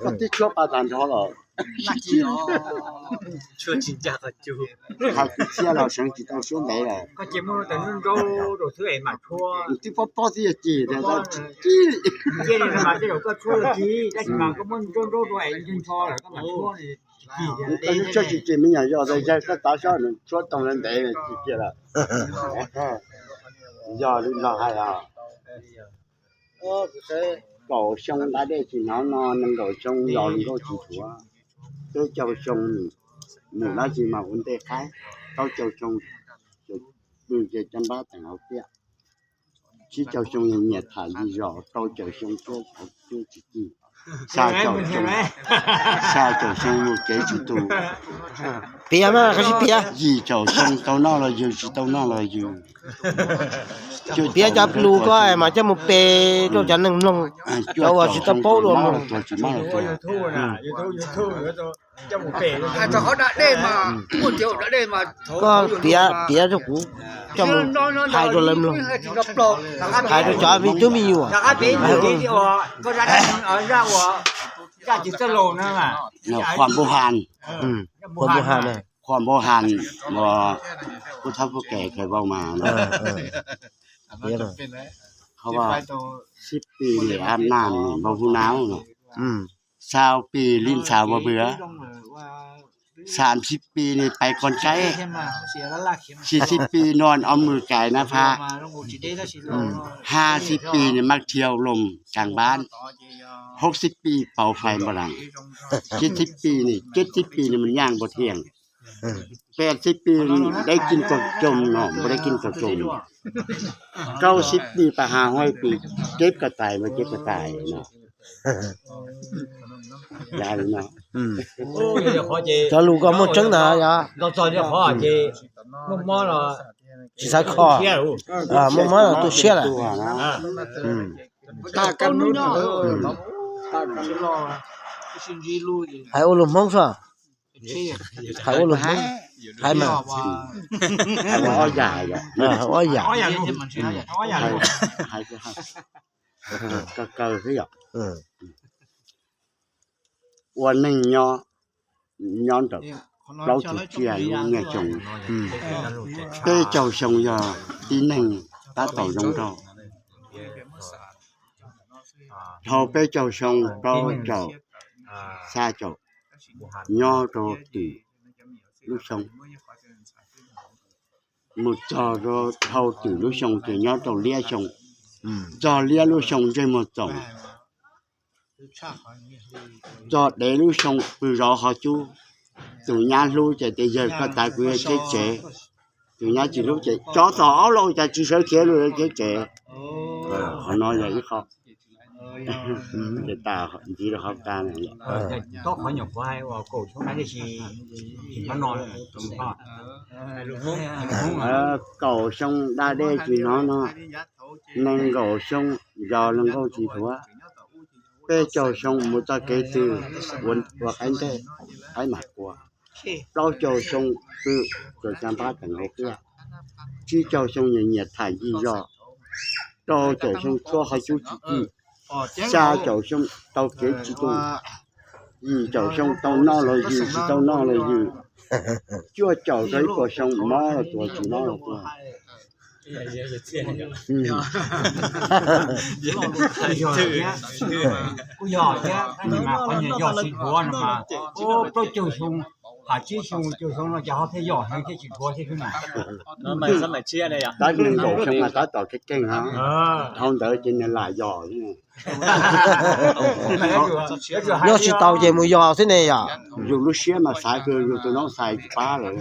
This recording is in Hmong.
Koj twb tshuab pa tag nrho los, hais kwv txhiaj los seev tsis tau suab ntev lawm. Twb pob pob twb yog cig, koj twb tshuab tsis cig me nyuam yog tau yawg koj tav sob nws tshuab tau ntev tsis kiag lawm. Yog li no hais os. Kaum xyoo da dej tsis hnov no, nees nkaum xyoo yos nkauj tsis thuav, peb caug xyoo nws dab tsi mas ua ntej qaib, plaub caug xyoo pw ces caj npab teem hauv tiaj, tsib caug xyoo nyias tham ncig zos, rau caum xyoo cuab tsis cig, xya caum xyoo, xya caum xyoo yus kev tsis tu. Piav mas qhov tsis piav. Yim caum xyoo tau noj los yws, tsis tau noj los yws. Piav cov lus ko mas coj mus pe rau cov neeg mloog, cov uas tsis tau paub dua mloog. Hais rau qhov da dej mas, ua tias da dej mas, koj piav piav rau kuv, coj mus hais rau lawv mloog, hais rau cov me tub me nyuam. Qhua Npus Has, Qhua Npus Has, Qhua Npus Has, uas Pub Thab Pub Kem Khais Vau mas, qhov sib pis nws ab naj nws npau hu nau no, xau pis li ntxhais ua pw, xaam sib pis nws pais koj tsaib, xis sib pis no ob mws kais nab phab, hab sib pis nws maj thiau loos tsaas npab, hub sib pis pauv fais npau las, tsib sib pis nws, tsib sib pis nws mus nyaaj npau thiaj, peb sib pis deb kij tau coom no, npau deb kij tau coom, kaub sib pis pas has huaj pis, ceb ko tais npau ceb ko tais no. Cov lus ko muaj tseeb ntag yog. Tsis xav kho, muaj mob tu siab lawm. Hais ua lus Hmoob xwb, hais ua lus Hmoob, hais mas, ob yam, ob yam, kaw xwb yom. Ua neej nyob, nyob ntawm plaub tug tsiaj lub nyiaj xyoo, peb caug xyoo yog tib neeg tab tom zoo nraug. Dhau peb caug xyoo, plaub caug, xya caum, nyob rau twm lub xyoo, mus txog rau dhau twm lub xyoo ces nyob rau liab xyoo, txog liab lub xyoo ntsej muag txoom, txog dev lub xyoo pw zov qhov cub, tus nyab hlub ces tias yawg koj tav kuv yog tsheb tsev, tus nyab tsis hlub ces tsov tom ob lauj cas tsis sawv khiav lug tsheb tsev. Qhov no yog ib qho, ces tas ntxiv rau qhov tas. Kaum xyoo da dej tsis hnov no, nees nkaum xyoo yos nkauj tsis thuav, peb caug xyoo mus txoj kev twg ua qaib ntej, qaib mam qua, plaub caug xyoo pw, tsuas caj npab teem hauv tiaj, tsib caug xyoo nyias nyias tham ncig zos, rau caum xyoo tshuab qhov cub tsis cig, xya caum xyoo tau kev tsis tu, yim caum xyoo tau noj los yws, tsis tau noj los yws, cuaj caum rau ib puas xyoo mob los tuag, tsis mob los tuag. Kuj yog thiab, tab sis mas qhov niag yog tsis dhuav no mas, plaub caug xyoo, ha tsib xyoo caug xyoo no cas ho thiaj yog heev thiab tsis dhuav thiab xwb na. Tab nees nkaum xyoo mas tab tom keej keej na, dhau ntawd ces nws lam yog. Yog tsis tau ces mus yog xwb ne yom. Yus lub siab mas xaiv, yus tus noob xaiv tsis pab lawm.